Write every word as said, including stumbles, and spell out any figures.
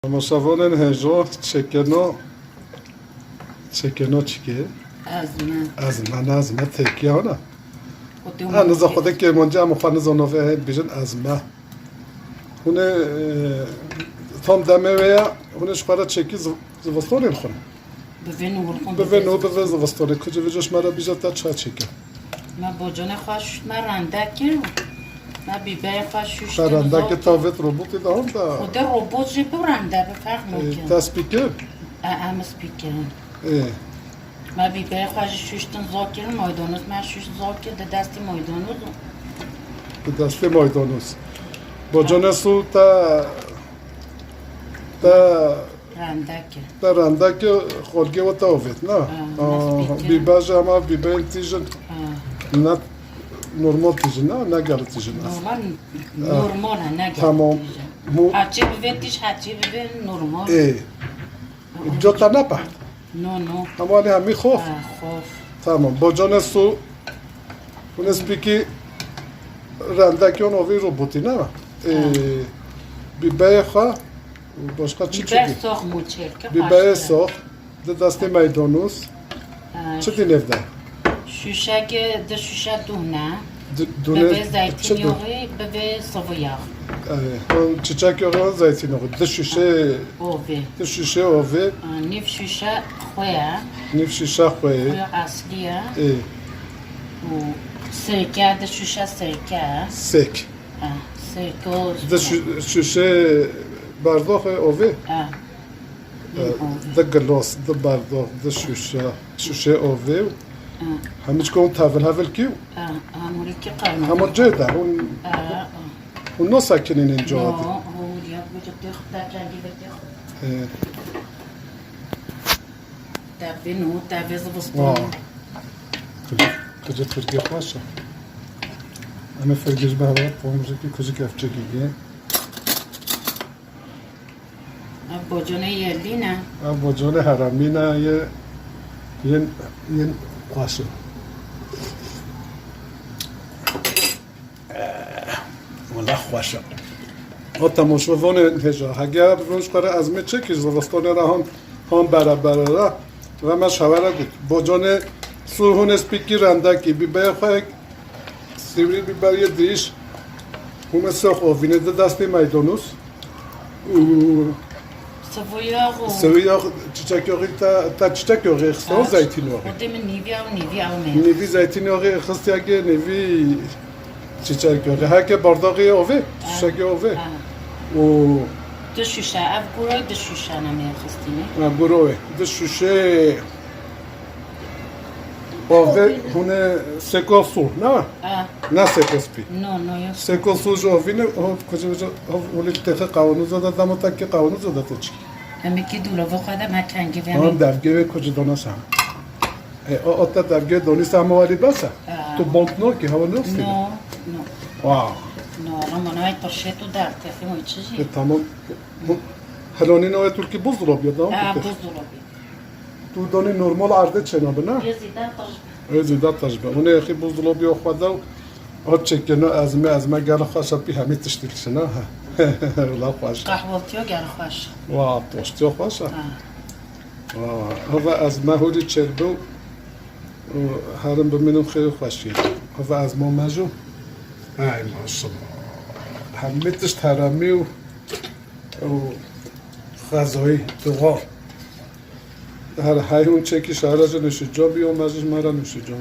Temaşevanên hêja çekeno, çekeno çikê? Ezme. Ezme, ne ezme, têkiya hona. Xwedê Ha, niza xwedê kêmancî em xwe niza navê hê bijin ezme. Hûn ê, e, tam demê wê ye, hûn ê ji xwe re çekî ziv-, zivistonên xwin. Bi vê nû xwin Bi vê nû, bi vê zivistonê. Kicî vêca ji me re bîje te çi çêke. Me bocanê xwe şûşt, me rende kir. Me bîbeyê xwe şûşt. Te rende kir, tavêt robotê de hon da. Xwedê robot jî bi rende bi ferq Ê, nake. Te spî kir? E, em spî kirin. Ê. Me bîbeyê xwe jî şûştin zor kirin, maydanoz me şûşt zor kir, di destî maydanoz û Di destê maydanoz. Bocanê sû te, te Rende kir. Te rende kir, xolgê we te avêt, ne? Ha, Aa, me spî kir. Bîber jî hema bîberên tîj in. Ha. Ne normal tîj in, ne, ne gelî tîj in. Normal, Ha. normal e, ne gelî Tamam. tîj in. Mu- Heçî bivê tîj, heçî bivê normal. Ê. Cota ne pe? No, no. Hema li hemî xof? Ha, xof. Tamam. Bocanê sû, hûn ê spîkî rende kir, hûn avê robotî, ne? Ê, Ha. bîberê xwe, başka çi Bîber çekî? sox mû çêrke, Bîberê sox, di destê meydanûz. Ha. Çi dî nêv de? Şûşeke, di şûşe dûne. Di, dûne Bivê çi zeytîn dû? yoxî, bivê sıvı yağ. Ee, o çiçek yağı, zeytin yağı. Di şûşe, Ovê. di şûşe ovê. Ha, nîv şûşe xwe ye. Nîv şûşe xwe ye. Xwe eslî ye. Ê. Û sirke, di şûşe sirke ye. Sek. Ha, sirke o Di şû-, şûşe bardoxê ovê. Ha. Ê, Ovê. di gilos, di bardox, di şûşe, şûşe ovê û Ha. hemî çikon tevil hevil kî Ha, ha, murî ki qevno. Hema cê de, hûn, Ha, ha. hûn no sekinînin No, cihadî. hûn ya bu cihadî xwe kendi bekle. Ê. Tevin û tevê zivistan. Wa. Kıcı, kıcı firge xweş e. Em ê firge ji ber ve pomuzekî kıcı kefçekî. Ev bocanê yelî ne? Ev bocanê heremî ne, yê, yên, yên xweş e. Eh, wela xweş e. O temaşevanê hêja, hege bi roj xwe re ezmê çekî, zivistanê re han, han bere bere re, ve me ji hewe re got. Bocanê sû hûn ê spîkî rendekî, bîberê xwe Sivri biber yê dirîj, hûn ê sox ovînê di destê meydanûz û Sıvı yağ û Sivri yağ, çiçek yağı, te, te çiçek yağı xiste, Ha, zeytin yağı. Xwedê min nîvî ew, nîvî ew me. Nîvî zeytin yağı xistiyeke, nîvî çiçek yağı. Heke bardaxê ovê, Ha. çiçek yağı ovê. Ha. Û Tu şûşe, ev guro di şûşe ne me xistîne. Ha, guro e. Di şûşe Bavê hûn ê sêko sor, ne? Ha. Ne sêko spî. No, no, yok. Sêko sor ji ovînê, o kucê ji, o, olê têxe qawanoza da, dama ta ki qawanoza da te çi? Em ki dûlava xwe de me kengî vê An min. Dergê wê kucê dana sen. E, o, o te dergê donî sen walî bes e? Ha. Tu bond no ki, hava no stî. No, no. Wow. No, ama no, ay torşê tu der, têxe mi çi jî? E, tamam. Bu helonî no e Tirkî buzdolabı ya da? Ha, buzdolabı. Tu donî normal erdê çênabe, ne? Yê zêde tij be. Yê zêde tij be. Hûn ê yexî buzdolabê xwe de û hat çêkirine ezme, ezme gel xweş e, pî hemî tiştî dişine, ha. Wela xweş e. Qehwaltiyo gel xweş. Wa, tostiyo xweş e. Ha. Wa, heve ezme hûrî çêdibe û, û herin bimînin xêr û xweşiyê. Heve ezma me jû. Ay maşallah. Hemî tişt heremî û, û xezayî, dua. Her heyhûn çekî şehre ji nuşîcan bîyo, me ji me re nuşîcan.